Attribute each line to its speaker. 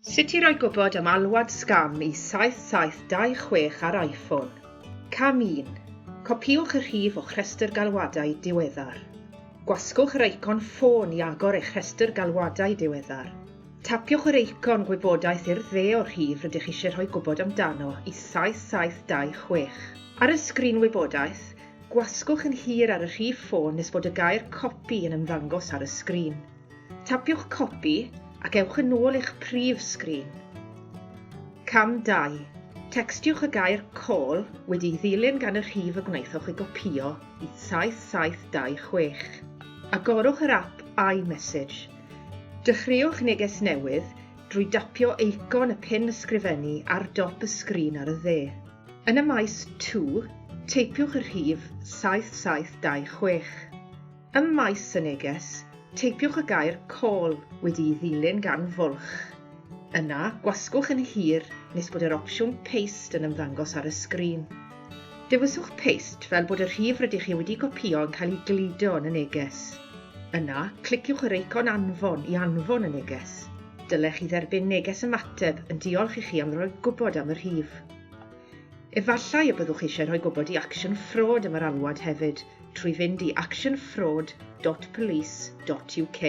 Speaker 1: Sut i roi gwybod am alwad sgam i 7726 ar iPhone. Cam 1. Copïwch y rhif o'ch rhestr galwadau diweddar. Gwasgwch yr eicon ffôn i agor eich rhestr galwadau diweddar. Tapiwch yr eicon gwybodaeth i'r dde o'r rhif rydych eisiau rhoi gwybod amdano i 7726. Ar y sgrin wybodaeth, gwasgwch yn hir ar y rhif ffôn nes bod y gair 'Copy' yn ymddangos ar y sgrin. Tapiwch Copy ac ewch yn ôl i'ch prif sgrin. Cam 2. Tecstiwch y gair Call wedi'i ddilyn gan y rhif y gwnaethoch ei gopïo i 7726. Agorwch yr ap iMessage. Dechreuwch neges newydd drwy dapio eicon y pin ysgrifennu ar dop y sgrin ar y dde. Yn y maes To, teipiwch y rhif 7726. Ym maes y neges, teipiwch y gair 'call' wedi'i ddilyn gan fwlch. Yna, gwasgwch yn hir nes bod yr opsiwn 'Paste' yn ymddangos ar y sgrin. Dewiswch 'Paste' fel bod y rhif rydych chi wedi gopïo yn cael ei gludo yn y neges. Yna, cliciwch yr eicon 'Anfon' i anfon y neges. Dylech chi dderbyn neges ymateb yn diolch i chi am roi gwybod am y rhif. Efallai y byddwch eisiau rhoi gwybod i Action Fraud am yr alwad hefyd trwy fynd i actionfraud.police.uk.